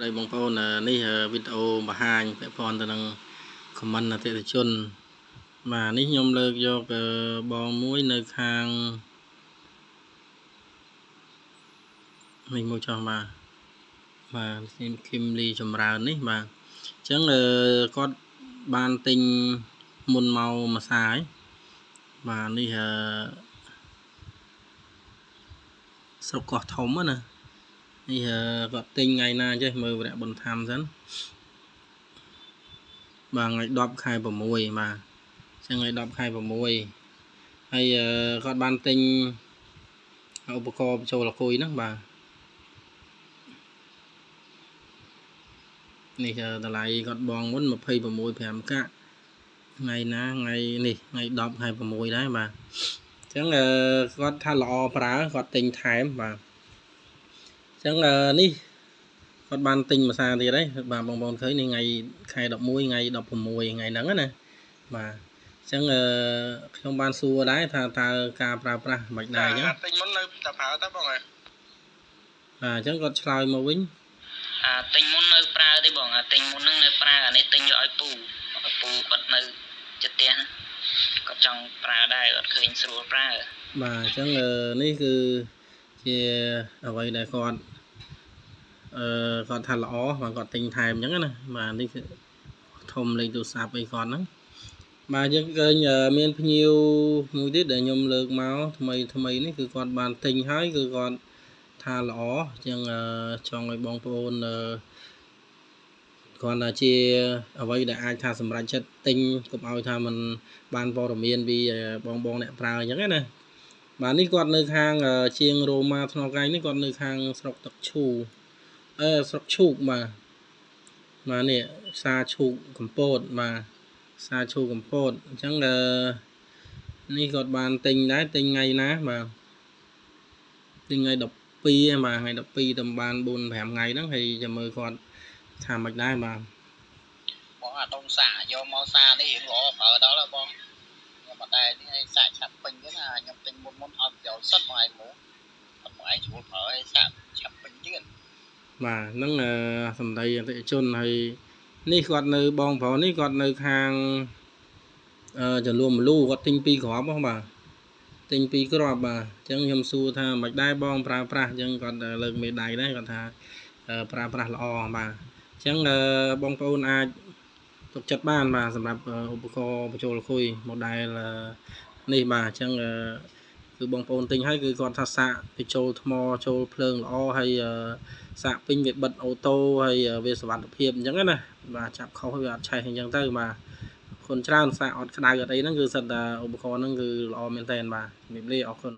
ហើយបងប្អូននេះវីដេអូបង្ហាញពាក់ព័ន្ធទៅនឹង comment អតិថិជនបាទនេះខ្ញុំលើកយកបងមួយនៅខាងនេះមួយចោះបាទបាទគឹមលីចម្រើននេះបាទអញ្ចឹងគាត់បានទិញមុនមកមួយសាយបាទនេះស្រុកកោះធំណានេះគាត់ទិញថ្ងៃណាចេះមើលវរៈបន្ថែមសិនបាទថ្ងៃ10ខែ6បាទអញ្ចឹងថ្ងៃ10ខែ6ហើយគាត់បានទិញឧបករណ៍បញ្ចូលលគុយហ្នឹងបាទនេះតម្លៃគាត់បងមុន26 5កាក់ថ្ងៃណាថ្ងៃនេះថ្ងៃ10ខែ6ដែរបាទអញ្ចឹងគាត់ថាល្អប្រើគាត់ទិញថែមបាទអញ្ចឹងនេះគាត់បានទិញមួយសារទៀតហើយបាទបងប្អូនឃើញនេះថ្ងៃខែ11ថ្ងៃ16ថ្ងៃហ្នឹងណាបាទអញ្ចឹងខ្ញុំបានសួរដែរថាតើការប្រើប្រាស់មិនដែរអញ្ចឹង ទិញមុននៅតែប្រើតើបងហ៎ បាទអញ្ចឹងគាត់ឆ្លើយមកវិញ អាទិញមុននៅប្រើទេបងអាទិញមុនហ្នឹងនៅប្រើអានេះទិញយកឲ្យពូឲ្យពូគាត់នៅចិត្តផ្ទះគាត់ចង់ប្រើដែរគាត់ឃើញស្រួលប្រើ បាទអញ្ចឹងនេះគឺជាអ្វីដែលគាត់គាត់ថាល្អបាទគាត់ទិញថែមអញ្ចឹងណាបាទនេះគឺធំលេខទូរស័ព្ទអីគាត់ហ្នឹងបាទយើងឃើញមានភ្ញៀវមួយទៀតដែលខ្ញុំលើកមកថ្មីថ្មីនេះគឺគាត់បានទិញហើយគឺគាត់ថាល្អអញ្ចឹងចង់ឲ្យបងប្អូនគាត់ថាជាអ្វីដែលអាចថាសម្រេចចិត្តទិញកុំឲ្យថាมันបានព័ត៌មានពីបងបងអ្នកប្រើអញ្ចឹងណាបាទនេះគាត់នៅខាងជាងរ៉ូម៉ាថ្នល់កែងនេះគាត់នៅខាងស្រុកទឹកឈូស្រុកឈូកបាទបាទនេះផ្សារឈូកកំពតបាទផ្សារឈូកកំពតអញ្ចឹងនេះគាត់បានទិញដែរទិញថ្ងៃណាបាទទិញថ្ងៃ12បាទថ្ងៃ12តំបាន4 5ថ្ងៃហ្នឹងហើយចាំមើលគាត់ថាមិនដែរបាទ បងអាដងសាយកមកសានេះរៀងល្អប្រើដល់ហើយបងខ្ញុំអត់ដែរនេះឲ្យសាកឆាប់ពេញទេណាខ្ញុំទិញមុនមុនអត់ប្រយោជន៍សិតមកឯងមកអត់មកឯងស្រួលប្រើឲ្យសាកឆាប់ពេញទៀត បាទហ្នឹងសម្ដីអតិថិជនហើយនេះគាត់នៅបងប្រុសនេះគាត់នៅខាងចលួមលូគាត់ទិញ2គ្រាប់ហ៎បាទទិញ2គ្រាប់បាទអញ្ចឹងខ្ញុំសួរថាមិនដែរបងប្រើប្រាស់អញ្ចឹងគាត់លើកមេដៃដែរគាត់ថាប្រើប្រាស់ល្អបាទអញ្ចឹងបងប្អូនអាចទុកចិត្តបានបាទសម្រាប់ឧបករណ៍បញ្ចូលលគុយ model នេះបាទអញ្ចឹងគឺបងប្អូនទិញហើយគឺគាត់ថាសាកបញ្ចូលថ្មចូលភ្លើងល្អហើយសាកពេញវាបិទ auto ហើយវាសុវត្ថិភាពអញ្ចឹងណាបាទចាប់ខុសវាអត់ឆេះអញ្ចឹងទៅបាទអរគុណច្រើនសាកអត់ក្តៅអត់អីហ្នឹងគឺសិតតែឧបករណ៍ហ្នឹងគឺល្អមែនតើបាទជំរាបលាអរគុណ។